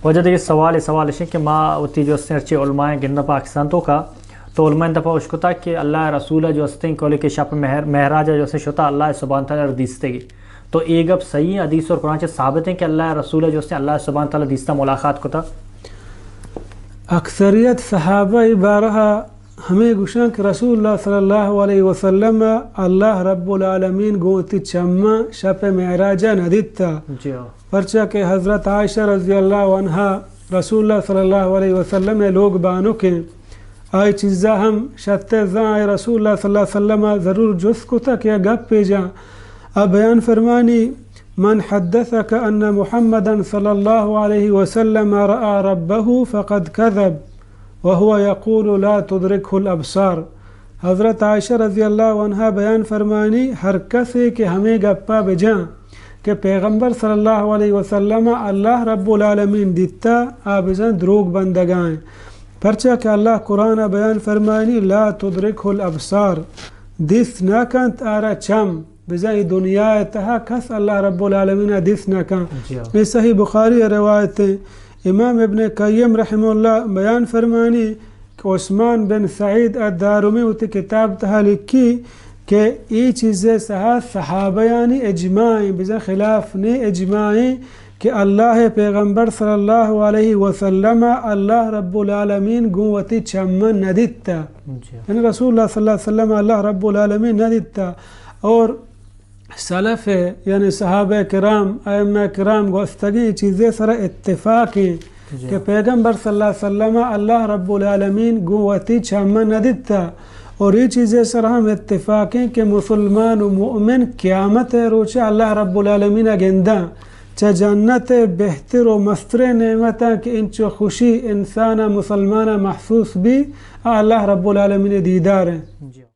واجہ دگہ سوال، سوال اش انت کہ ما وتی جو استیں ہرچی علماء گنداں پاکستان توکا، تو علماء دپا اشکتا کہ اللہ رسول جو استیں کولے کہ شپ مہر-، معراج جو استیں شتا اللہ سبحانہ تعالی را دیستگی۔ تو اے گپ صحیح ہیں؟ حدیث اور قرآن چہ ثابت ہیں کہ اللہ رسول جو استیں اللہ سبحانہ تعالی دیستا ملاقات کتا؟ اکثریت صحابہ ای بارہا ہمے گوشاں کہ رسول اللہ صلی اللہ علیہ وسلم اللہ رب العالمین گوں وتی چماں شپ معراج ء نہ دیتا۔ جی ہاں۔ پرچا کہ حضرت عائشہ رضی اللہ عنہا رسول اللہ صلی اللہ علیہ وسلم ء لوگ بانک ہیں، آئی چیزا ہم شتے زاں، آئی رسول اللہ صلی اللہ علیہ وسلم ء ضرور جست کتا کہ آ گپے جاں۔ آ بیان فرمانی، من حدثك أن محمدا صلى الله عليه وسلم رأى ربه فقد كذب وهو يقول لا تدركه الأبصار۔ حضرت عائشہ رضی اللہ عنہا بیان فرمانی، ہر کسے کہ ہمے گپا بجاں کہ پیغمبر صلی اللہ علیہ وسلم اللہ رب العالمین دیتا، آ بزاں دروگ بندگائیں۔ پرچا کہ اللہ قرآن بیان فرمانی، لا تدرکه الابصار، دیست نہ کنت آرا چم۔ بزاں اے دنیا ء تہا کس اللہ رب العالمین ء دیست نہ کن۔ جی ہاں۔ اے صحیح بخاری ء روایت ہیں۔ امام ابن قیم رحمہ اللہ بیان فرمانی کہ عثمان بن سعید الدارمی وتی کتاب تہا لکھی کہ اے چیز ء سہا صحابیانی اجماع ہیں، بزاں خلاف نے اجماع ہیں کہ اللہ پیغمبر صلی اللہ علیہ وسلم اللہ رب العالمین گوں وتی چمن ندیتا۔ جی۔ یعنی رسول اللہ صلی اللہ علیہ وسلم اللہ رب العالمین ندیتا۔ اور سلف، یعنی صحابہ کرام، ائمہ کرام گوستگیں چیزے سر اتفاق ہیں جی۔ کہ پیغمبر صلی اللہ علیہ وسلم اللہ رب العالمین گوں وتی چمن ندیتا۔ اور یہ چیزے سر ہم اتفاق ہیں کہ مسلمان و مؤمن قیامت روچ اللہ رب العالمین گنداں چہ جنت بہتر و مستریں نعمتاں کہ انچو خوشی انسان مسلمان محسوس بی، آ اللہ رب العالمین دیدار ہیں۔ جی۔